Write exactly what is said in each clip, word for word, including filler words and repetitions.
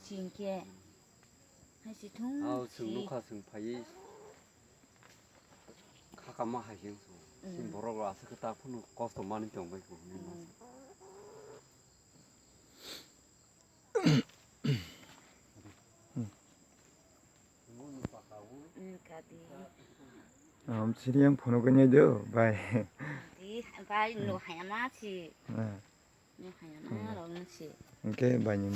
Chingke. Hai si thung. Au, chwng si nukha, chwng phaiwi. Khakama hai se wng sung. Mm. Chini borok rok aswk khe ta phunu kosto manwi tongbai kho hinwi. Mm. Masa. Mm, kati. Am, chini yang phone ko nyai do, bai. Di, bai, no hayama si. Ah. No hayama, hmm, rok no si. Hwnkhe bai ni.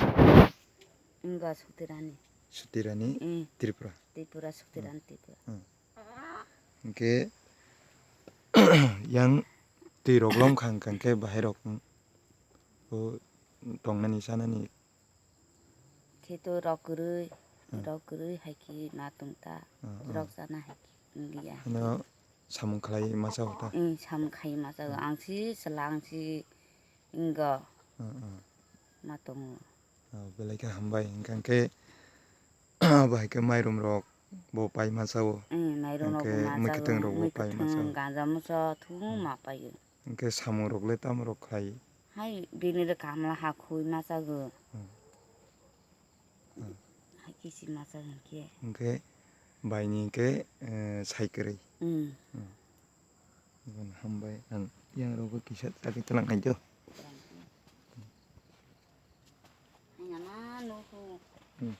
Wngkha Sutirani. Sutirani, mm. Tripura. Tripura, Sutirani, hmm. Tripura. Hmm. Hwnkhe yang twi rok lom kha hwnkhe bahai rok, hmm, o tongnani chanani. Khe to rok kwrwi, hmm, rok kwrwi hai khe ma tong ta, hmm, hmm, rok chana hai khe wng ya. Ano samung khlai ma chao ta? Hmm, samung khai ma chao. Hmm. Ang si chwla, ang si wngkha. Hmm, hmm. Ma tongo. Oh, belai khe hambai, hwnkhe, hwnkhe abo hai khe mairum rok bo pai ma chao. Mm, mairum rok hwnkhe bo ma mui chao, kwthwng rok bo mui pai ma kwthwng, chao. Ganja musa thung, mm, ma paio. Hwnkhe samung rok le tamo rok khlai? Hai bini re kamla ha khui ma chago. Mm. Mm. Hai kisi ma chago hwnkhe. Hwnkhe bai ni hwnkhe, eh, sai kwrwi. Mm. Mm. Hambai ang yang rogo kisa chagwi tlang hai do. Hanya ma nuhu. Hmm.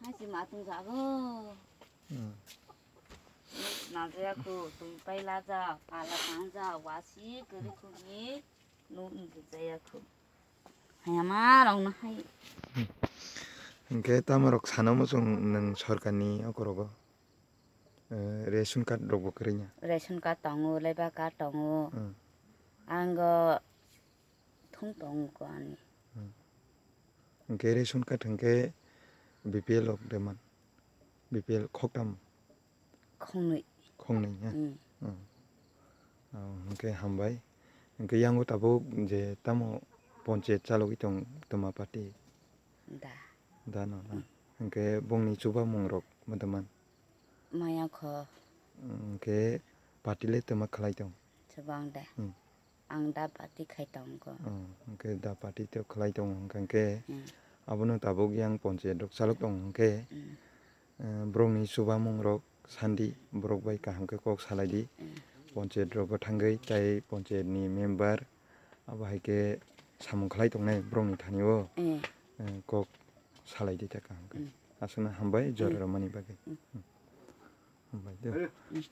Hai si ma tung jago. Hmm. Na jaya ko tui pai la ja, pala tang ja, wasi kari kuri. No, jaya ko. Hanya ma rong na hai. Hmm. Hingke tamo rok sana muchung nang sorkar ni okorogo? Eh, ration card rok bo kwrwngya? Ration card tongo, labour card tongo. Hmm. Ango thung tongo ko ani. Hmm. Hingke ration card hingke B P L rok de man? B P L khoktam? Khongnwi. Khongnwi, ya? Hmm. Hmm. Oh, hingke hambai. Hingke yango tabuk je tamo ponchayat chalogwi tong toma party? Da. Da no, na? Hmm. Hingke bongni chubamung rok ma tongman? Maya kho. Hingke party le toma khlai tong? Chubang da. Hmm. Ang da party khai tong kho. Oh, hingke da party to khlai tong hingka hingke, hmm, abono tabuk yang ponchayat rok chalok tong hingke, hmm, eh, borokni chubamung rok sandi, borok bai kaham khe kok salai di. Hmm. Ponchayat rok bo thangwi tai ponchayat ni member abo hai khe samung khlai tongnai borokni thani o, hmm, eh, kok salai di ta kaham khe. Hmm. Aswkno hambai, hmm, jora rwmani bagwi. Hmm. Hmm. Hambai do. Hmm.